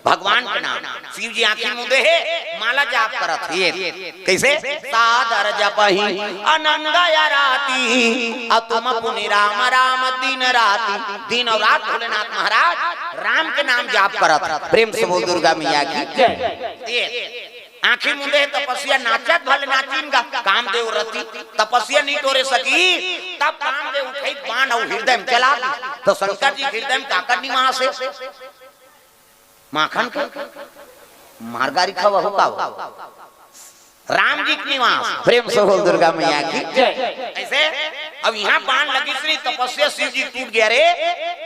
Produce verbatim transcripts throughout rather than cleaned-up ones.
भगवान के नाम। शिव जी आंखी मूंदे हे, माला जाप करत हे। कइसे? सादर जपहि अनंग अराती, अतुम पुनि राम राम दिन राती। दिन अउ रात भोलेनाथ महाराज राम के नाम जाप करत। प्रेम से बोल दुर्गा मैया की। ये आंखी मूंदे हे तपस्या, नाचत भले नाचिन गा, कामदेव रति तपस्या नइ टोरे सकी। तब कामदेव उठई बाण अउ हृदय में चला दी। त शंकर जी हृदय में काकर निवास हे? माखन के मार गारी खावा हो का हो? राम जी के निवास। प्रेम से बोल दुर्गा मैया की। जय। अइसे अब इहां बाण लगिस रे, तपस्या शिव जी टूट गे रे।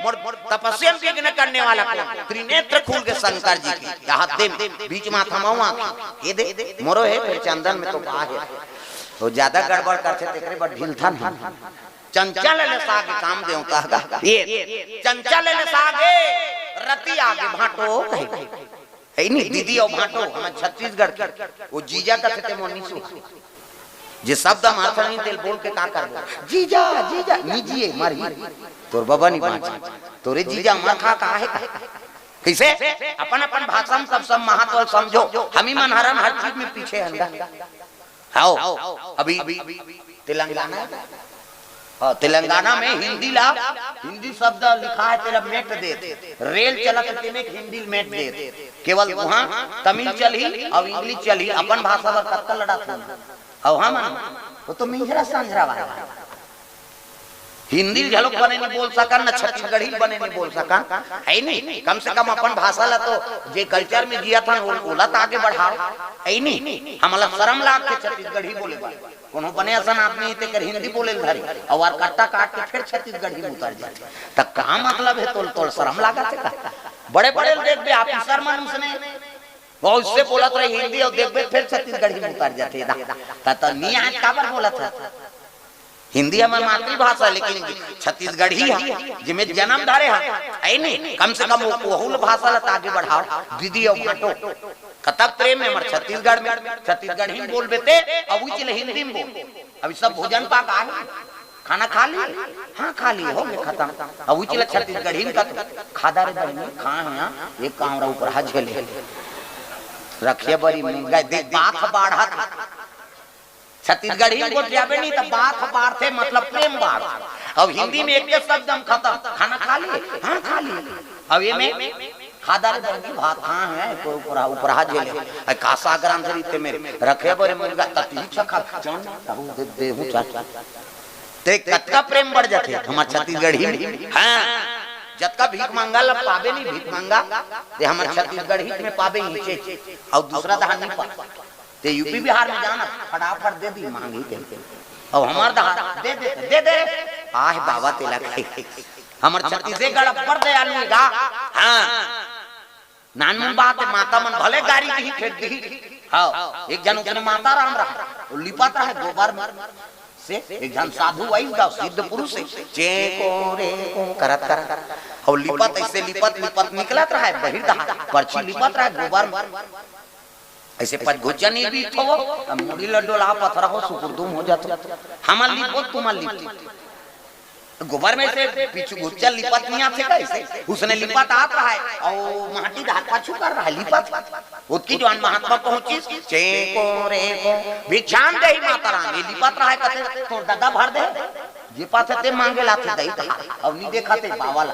मोर, मोर तपस्या में विघ्न करने वाला कोन? त्रिनेत्र खुल गे शंकर जी के। या हाथ दे, बीच माथा में आंखी। ये दे, मोरो हे, फेर चंदन में तो का हे। वो ज्यादा गड़बड़ करथे, तेकरे बर ढीलथन हम। चंचल ले सागे काम देवता गा। ये चंचल ले सागे रति आगे भांटो कहे। हे नी, दीदी अउ भांटो, हमर छत्तीसगढ़ के। वो जीजा कथे ते मोर नी सुहा। जे शब्द मारथन नी, तेला बोल के का करबो? जीजा, जीजा, निजिए, मरही। तोर बबा नी बांचे। तोरे जीजा मर खा का हे का? कइसे? अपन अपन भाषा में सब, सब महत्व समझो। हमी मन हरन हर चीज में पीछे हन गा। हव, अभी तेलंगाना हे। हाँ, तेलंगाना में हिंदी ला, हिंदी शब्द लिखा हे, तेला मेट देथे। रेल चलत हे, तेमे हिंदी मेट देथे। केवल उहां तमिल चलही अउ इंग्लिश चलही, अपन भाषा बर कतका लड़त हे। अउ हमन, वो तो मिंझरा सांझरा वाला हे। हिंदी ल घलोक बने नइ बोल सकन, न छत्तीसगढ़ी ल बने नइ बोल सकन, हे नी? कम से कम अपन भाषा ला तो, जे कल्चर में जियत हन, ओ-, ओला त आगे बढ़ाव, हे नी? हमला शरम लागथे छत्तीसगढ़ी बोले बर। कोनो बने असन आदमी हे, तेकर हिंदी बोले ल धरे, अउ आर कट्टा काट के फेर छत्तीसगढ़ी में उतर जाथे। त का मतलब हे तोल, तोल शरम लागत हे का? बड़े-बड़े ल देखबे, ऑफिसर मन उसने, वो उससे बोलत रहे हिंदी अउ देखबे फेर छत्तीसगढ़ी में उतर जाथे। दा, त, त नी आय काबर बोलत हे? हिंदी हमर मातृभाषा, लेकिन छत्तीसगढ़ी हे, जेमे जनम धरे हे, हे नी? कम से कम वो, वहू ल भाषा ल त आगे बढ़ाव, दीदी अउ भांटो। कतक प्रेम हे हमर छत्तीसगढ़ में, छत्तीसगढ़ी में बोलबे ते, अउ उही ल हिंदी में बोल। अभी सब भोजन पाक आ गे, खाना खा लिए? हाँ, खा लिए, हो गे खतम। अउ उही ल छत्तीसगढ़ी में कत, खादा रे बहिनी, खा हे, एक कांवरा उपरहा झेले। रखिया बरी मुंगा, देख, बात बाढ़त हे। छत्तीसगढ़ी में गोठियाबे नी त बात बाढ़थे, मतलब प्रेम बाढ़। अब हिंदी में एक शब्द हम खतम, खाना खा लिए? हाँ, खा लिए। अब ये में खादा रे बहिनी भात, हाँ हे, कोई उपरहा, उपरहा झेले। अरे का सागरान से रीते मेरे, रखे बरे मुर्गा, तती छखा, चल, तहू दे, देहू चाट। ते कतका प्रेम बढ़ जाथे हमर छत्तीसगढ़ी में। हाँ, जतका भीख मांगा ला पाबे नी भीख मांगा, ते हमर छत्तीसगढ़ी में पाबे ही चीज, अउ दूसरा दहा नी पा। ते यूपी बिहार में जाना, फटाफट दे दी मांगी के। अब हमर दहा दे दे, दे दे। आह बाबा तेला कहे। हमर छत्तीसगढ़ अब्बड़ दयालु हे गा। हाँ। नानमुन बात हे, माता मन भले गारी दिही, फेंक दिही। हाँ, एक झन उसने माता राम रहा, वो लिपत रहा गोबर में से, एक झन साधु आइस गा, सिद्ध पुरुष हे, चे को रे को करत करत, अउ लिपत अइसे लिपत लिपत निकलत रहा, बहिर दहा, परछी लिपत रहा गोबर में, अइसे पचगुच्चा नी बीत हो, अब मुड़ी ल डोला पथरा हो, सुकुरदुम हो जात हो, हमन लिपो, तुमन लिपो। गोबर में से पीछू गुच्चा लिपत नहीं आथे कैसे? उसने लिपत आत रहा है और माटी धार पाछू कर रहा है लिपत। उतकी जवान महात्मा पहुंचिस, चेंको रेंको, भिक्षाम देहि माता रानी, लिपत रहा है कथे, तोर ददा भर दे, जे पाथे ते मांगे लाथे दई धार, अब नहीं देखा ते बावल।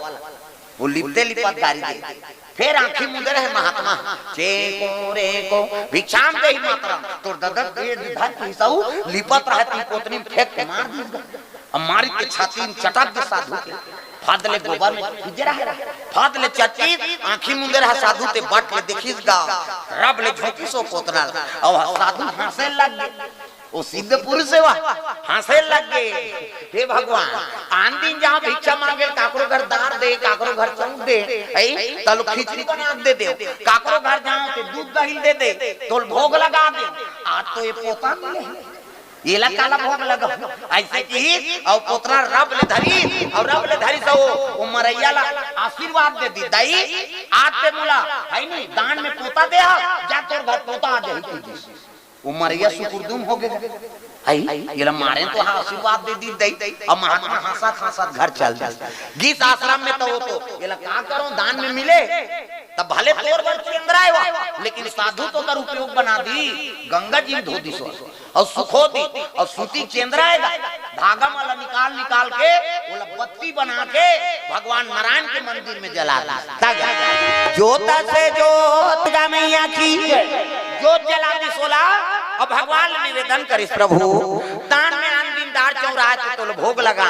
वो लिपते लिपत गारी दे। फेर आंखी मुंदे रहे महात्मा, चेंको रेंको, भिक्षाम देहि माता रानी, तोर ददा दे धार की सऊ, लिपत रहा है ती पोतनी में फेंक के मार दी। अब मारी के छाती में चटक दे साधु के। फाद ले गोबर में खींचे रहे। फाद ले चचिस, आंखी मुंदे रहा साधु ते बट ले देखिस गा। रब ले झोंकिस ओ पोतना ल। अउ साधु हंसे लग गे। ओ सिद्ध पुरुष हे वा, हंसे लग गे। हे भगवान, आन दिन जांव भिक्षा मांगे, काकरो घर दार दे, काकरो घर चाउर दे, अई, तलो खिचड़ी बना के दे देव, काकरो घर जांव ते दूध दही दे दे, तोल भोग लगा दे। आज तो ये पोता मिले। एला काला भोग लगा? अइसे किहिस, अउ पोतना रब ले धरिस, अउ रब ले धरिस, अउ ओ मरइया ला आशीर्वाद दे दिस, "दाई, आज ते मोला, हे नी, दान में पोता दे हस, जा तोर घर पोता आ जाही," कहि दिस। वो मरइया सुकुरदुम हो गे। आई, येला मारे तो हा आशीर्वाद दे दी दई। अब महात्मा हंसत हंसत घर चल दे। गीस आश्रम में तो वो तो, येला का करो, दान में मिले, तब भले तोर बर चेंदरा हे वो, लेकिन साधु तो कर उपयोग बना दी। गंगा जी धो दी सो, अउ सुखो दी, अउ सूती चेंदरा हे गा, धागा मन ला निकाल निकाल के, ओला बत्ती बना के भगवान नारायण के मंदिर में जला दी। जोत से जोत गा मैया की, जोत जला दी सोला। अब भगवान ले निवेदन करिस, प्रभु, दान में आन दिन दार चौरा हे तो तोल भोग लगा,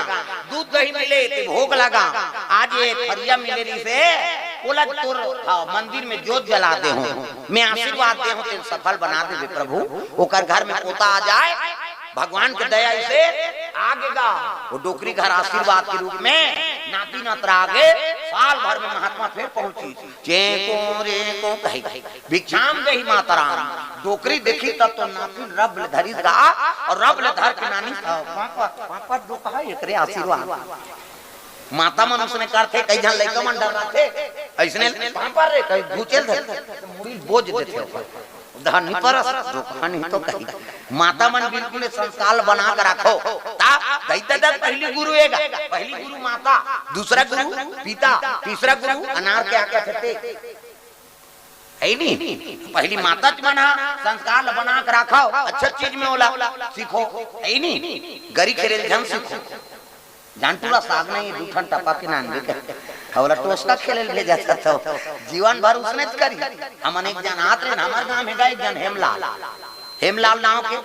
दूध दही मिले ते भोग लगा, आज ये थरिया मिले रिसे, ओला तोर, हाँ, मंदिर में जोत जला दे हूँ, मैं आशीर्वाद दे हूँ, तेन सफल बना देबे प्रभु। ओकर घर में पोता आ जाए, भगवान के दया से आगे गा, वो डोकरी घर आशीर्वाद के रूप में नाती नतरा आगे, साल भर में महात्मा फिर पहुंची। चेंको रेंको कही, भिक्षाम देहि माता राम। डोकरी देखी तब तो नाती रब ले धरिस गा, अउ रब ले धर के नानी पापा, पापा डोकहा एकरे आशीर्वाद। माता मन उसने करथे, कई झन लइका मन डर्राथे, अइसने पापा रे कही घुचेल धर, मुड़ी बोझ देथे ओकर। धन नहीं परस, डोकहा नहीं तो कही। माता मन बिल्कुल संस्कार बना के रखो। ता दई ददा पहली गुरु एगा, पहली गुरु माता, दूसरा गुरु पिता, तीसरा गुरु अनार के आके फेंकते। हे नी? पहली माता च मन हा संस्कार ल बना के रखो, अच्छा चीज में ओला सीखो। हे नी? गरी खेले ल झन सीखो। जान टूरा साग नहीं, दू ठन टपा के नान दे। ओला टोसका खेले ल भेजा जात हो। जीवन भर उसने च करी। हमन एक जन आत रहे, हमर गांव में गा एक जन हेमलाल। हेमलाल नाव के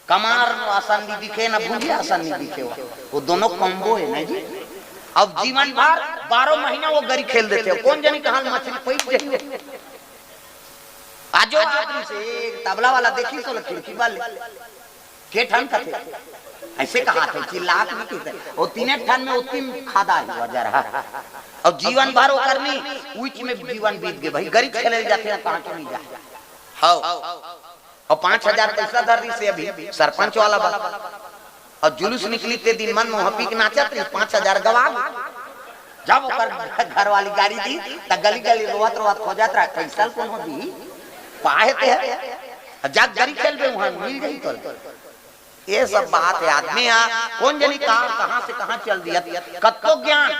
कमार असन नी दिखे, न भुंजिया असन नी दिखे। वो, वो दोनों combo हे ना जी। अब जीवन भर बारह महीना वो गरी खेल देथे। कोन जनी कहाँ मछली पैस जाही। आजो आदमी से एक तबला वाला देखी सो खिड़की वाले। के ठन कथे? अइसे कहाथे, चिल्लात नहीं कहिथे। वो तीने ठन में वो तीन खादा हे, वो जरा। अब जीवन भर वो करनी, उच में जीवन बीत गे भाई। गरी खेले ल जाथे, कहाँ के नहीं जाए। हव। अउ पाँच हजार पइसा धर दिस हे अभी, सरपंच वाला बा। अउ जुलूस निकली ते दिन मन मोहा पी के नाचत रही, पाँच हजार गवा गे। जब ओकर घरवाली गारी दी, त गली गली रोवत रोवत खोजत रहा, "पइसा ल कोनो दी, पाहे ते हे, जा गरी खेलबे, उहाँ मिल जाही तोला।" ये सब बात हे, आदमी हा कोन जनी का, कहाँ से कहाँ चल दिया। कतको ज्ञान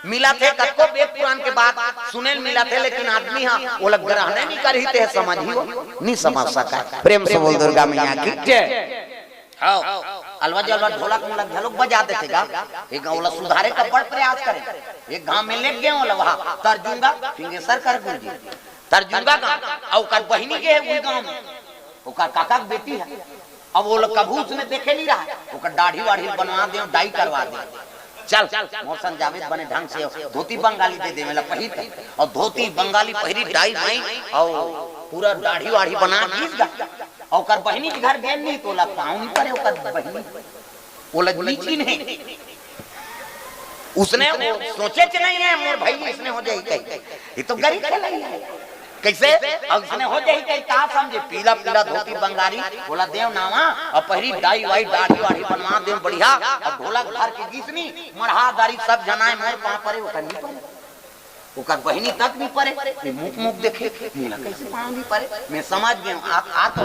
मिलत हे, कतको वेद पुराण के बात सुने ल मिलत हे, लेकिन आदमी हा ओला ग्रहण नहीं करही ते समझही वो नहीं समझ सका। प्रेम से बोल दुर्गा मैया की जय। हव, अलवा जलवा ढोलक मोलक घलोक बजा देथे गा। एक ओला सुधारे का बड़ प्रयास करे। एक गांव में लेके गए ओला, वहाँ तर्जुंगा, फिंगेसर कर गुरुजी। तर्जुंगा गांव, अउ ओकर बहिनी के हे उही गांव में। ओकर काका के बेटी हे। अब वो लोग कभू उसने देखे नहीं रहा। ओकर दाढ़ी वाढ़ी बनवा दे, डाई करवा दे। चल, मोर संग जाबे त बने ढंग से धोती बंगाली दे दे, मेला पहिर के। अउ धोती बंगाली पहिरी, डाई माई, अउ पूरा दाढ़ी वाढ़ी बना के गीस गा। अउ ओकर बहिनी के घर गेन नहीं, त ओला पाँव नहीं परे, ओकर बहिनी। ओला नीची नहीं। उसने वो सोचे च नहीं हे, मोर भाई इसने हो जाही कही। ये तो गरी खेलइया हे। कइसे? अउ इसने हो जाही कही, का समझे? पीला पीला धोती बंगाली, ओला देव नावा, अउ पहिरी डाई वाई, दाढ़ी वाढ़ी बनवा देव बढ़िया, अउ ढोलक धर के गीस नी, मड़हा दारी सब झन आए, मोर पाँव परे, ओकर नहीं परे। ओकर बहिनी तक नहीं परे, ये मुख मुख देखे, मोला कइसे पाँव नहीं परे? मैं समझ गेंव, आप, आ तो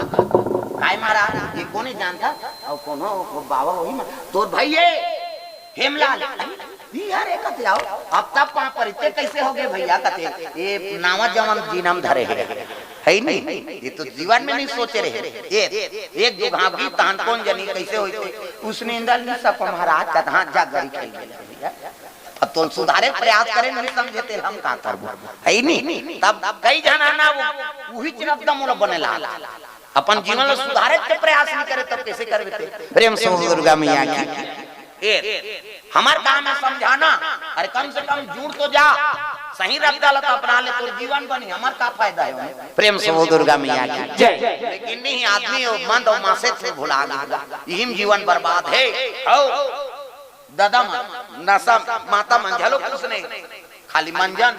काय महाराज, ये कोने जानता? अउ कोनो वो बाबा वही मा, तोर भाई हे, हेमलाल। ई यार, ये कथे आओ, अब तब पाँव परे, ते कइसे हो गे भइया? कथे, ये नावा जवन जीनम धरे हे, हे नी? ये तो जीवन में नहीं सोचे रहे। ये एक दो घाव की तहन कोन जनी कइसे होइते? उसने इंदल नहीं सको महाराज, कथा जा गरी खेल गेल भइया। अब तोल सुधारे प्रयास करे, नहीं समझे तेल हम का करबो? हे नी? तब कई झन आना वो, उही च एकदम ओला बने ला। अपन जीवन ला सुधारे के प्रयास नहीं करे, तब कइसे करबे ते? प्रेम से बोल दुर्गा मैया की। ए, हमर काम हे समझाना। अरे कम से कम जुड़ तो जा। सही रद्दा ला तो अपना ले, तोर जीवन बनी, हमर का फायदा हे ओमे? प्रेम से बोल दुर्गा मैया की जय। लेकिन नहीं, आदमी वो मंद अउ मासे से भुला गे। इही म जीवन बर्बाद हे। हव। ददा मन, नशा, माता मन घलो खुश नहीं, खाली मंजन,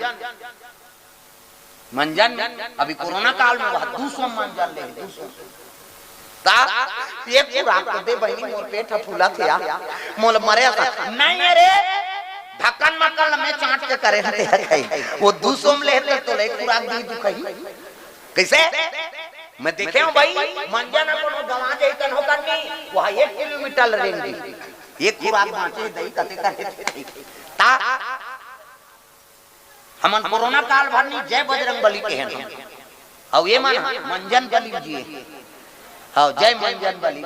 मंजन। अभी कोरोना काल में वह दू सौ मंजन ले, दू सौ। ता एक खुराक तो दे बहिनी, मोर पेट ह फूलत हे यार, मोला मरे असन। नहीं अरे, ढक्कन मक्कन ल मैं चाट के करे हते हे कही। वो दू सौ म ले तो तोला एक खुराक दी दुखही। कइसे? मैं देखे हूँ भाई, मंजन ह कोनो गंवा जाही तन हो करनी, वह एक किलोमीटर रेंग दी, एक खुराक बांचे दही कते करे। ता हमन कोरोना काल भर नी जय बजरंग बली कहे हन, अउ ये मन ह मंजन बली जिए। हाँ, जय मंजन बली।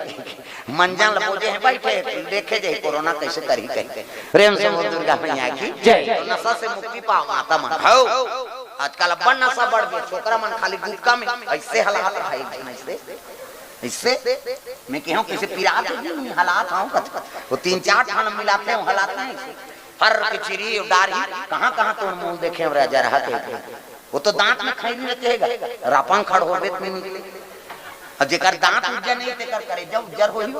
मंजन ल बोजे हे बैठे, देखे जाही कोरोना कैसे करही कहिके। प्रेम से बोल दुर्गा मैया की जय। तो नशा से मुक्ति पाओ माता मन। हौ, आजकल अब्बड़ नशा बढ़ गे, छोकरा मन खाली गुटखा में ऐसे हलात रहा, एक झन ऐसे, ऐसे। मैं कहूँ कैसे पिरात हे, नहीं हलात हूँ, कत-, वो तीन चार ठन मिलाते हैं, हलात नहीं। फर के चिरी डारी, कहाँ कहाँ तोर मुंह देखे हमरा जरहा के। वो तो दांत में खैनी रखेगा, रापन खड़ होबे त नहीं निकले। और जेकर दांत उज्जर नहीं, तेकर करेजा उज्जर होही।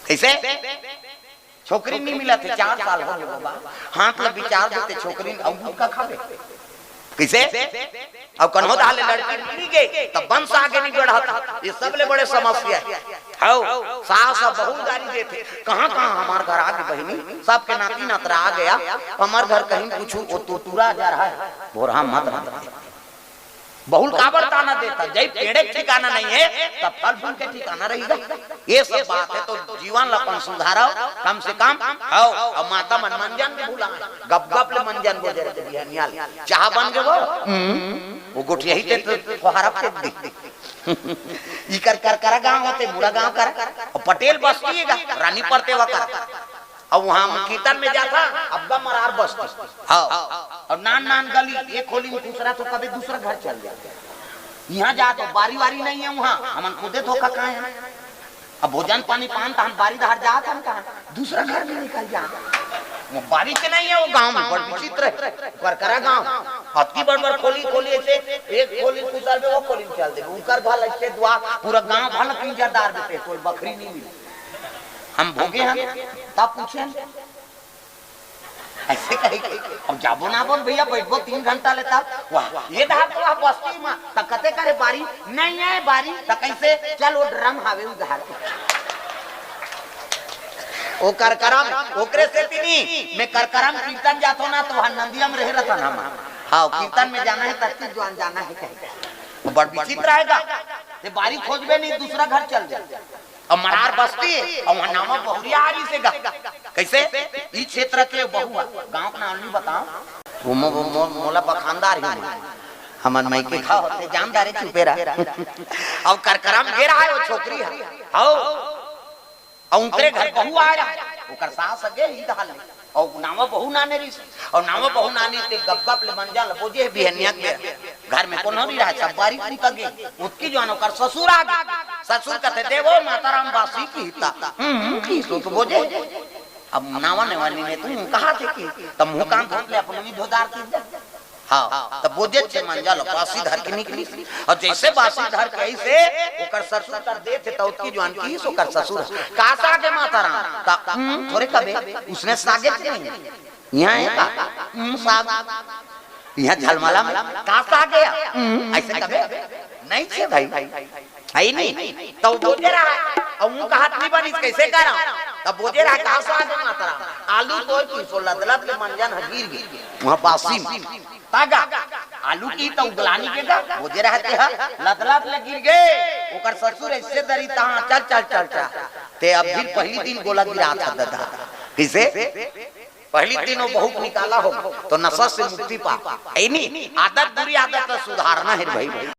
कैसे? छोकरी नहीं मिलत हे, चार साल हो गए बाबा, हाथ ल बिचार देते, छोकरी अउ गुटखा खाबे। कैसे? अउ कन्हो दाले लड़की मिली गई, तब वंश आगे नहीं बढ़त। ये सबले बड़े समस्या हे। हौ, सास अब बहू गारी देथे, कहाँ कहाँ हमार घर आगे बहिनी, सबके नाती नतरा आ गया, हमार घर कहीं पूछू, वो तो टूरा जा रहा है, भोरहा मत रहा। बहुल काबर ताना देता, जब पेड़े के ठिकाना नहीं है, तब फल फूल के ठिकाना रहेगा। ये सब बात है, तो जीवन ला अपन सुधारो, कम से कम। हौ, अब माता मन मंजन के भुला, गप गप ले मंजन बोजे रहे बिहनिया ले। चाह बन गए वो? हम्म। वो गोठिया ही ते तो फुहारा फेंक दी। इकर करकरा गांव होते, मुड़ा गांव कर, और पटेल बस्ती है गा, रानी परतेवा कर। अब वहां हम कीर्तन में जाता, अब्बा मरार बस्ती। हाँ। और नान नान गली, एक खोली में दूसरा तो कभी दूसरा घर चल जाता। यहाँ जा तो बारी वारी नहीं है वहां, हमन खुदे धोखा खाए हैं। अब भोजन पानी पान त हम बारी धार जात हन कहाँ, दूसरा घर में निकल जात। वो बारी के नहीं है, वो गांव में बड़ विचित्र है, करकरा गांव। अतकी बड़ बड़ खोली, खोली ऐसे, एक खोली कुशल में, वो खोली में चल दे, उनकर घर ऐसे दुआ, पूरा गांव भर पिंजरदार देते, कोई बखरी नहीं मिली। हम भोगे हन, तब पूछे हन, ऐसे कहे के, अब जाबो ना बोल भैया, बैठबो तीन घंटा ले तब। वाह, ये धार तो वह बस्ती में, त कते करे बारी, नहीं है बारी, त कैसे? चल वो ड्रम हावे उधार। वो करकरम, ओकरे से तिनी, मैं करकरम कीर्तन जातो ना, तो वहाँ नंदिया में रहे रहता ना हम। हाँ, कीर्तन में जाना है, तब की जवान जाना है कहे। वो बड़ विचित्र आएगा, ये बारी खोजबे नहीं, दूसरा घर चल जाए। अब मरार बस्ती, और वहाँ नामा बहुरिया आ रही से गा। कैसे? ई क्षेत्र के बहुआ, गांव का नाम नहीं बताओ। वो मो-, मो-, मो-, मोला बखानदार ही नहीं। हमन मई के खा होते जानदारे चुपे रहा। अब करकरम गे रहा है वो छोकरी है। हौ। और उनकरे घर बहू आ रहा है। ओकर सास अगे ही दहाल ले। और नावा बहू नाने रही से। और नावा बहू नानी ते गप गप ले मंजा ल बोजे बिहनिया के। घर में कोनो नहीं रहा, सब बारी पूता गे। उतकी जवान ओकर ससुर आ गे। ससुर कहते, "देवो माता राम बासी की हिता।" हम्म, की सो तो बोजे। अब नावा नेवानी ने तू कहा थे कि तब मुंह कान धोत ले अपने नहीं धोदार की जा। हाँ, तब बोजे छे मंजा ल बासी धर के निकली। और जैसे बासी धर के ऐसे ओकर ससुर कर दे थे, तो उतकी जवान की सो ओकर ससुर। "का सागे माता राम?" ता, "हम्म, थोड़े कबे, उसने सागे थे नहीं।" यहाँ है का? हम्म, साग। यहाँ झलमला में का साग है? हम्म, ऐसे कबे? नहीं छे भाई। है नहीं। तो बोजे रहा, अब वो कहत नहीं बनिस, कैसे करा? तब बोजे रहा, "का साग है माता राम?" आलू तोड़ की सो लदलद ले मंजन ह गिर गई। वहाँ बासी में। तागा, आलू की तो उगलानी के गा, बोजे रहते हैं, लदलद ले गिर गए। ओकर ससुर ऐसे दरी तहाँ, "चल, चल, चल, चल।" ते अब फिर पहली दिन गोला गिरा था दादा। किसे? पहली दिन वो बहू के निकाला हो, तो नशा से मुक्ति पा। ऐ नहीं, आदत, बुरी आदत तो सुधारना है भाई।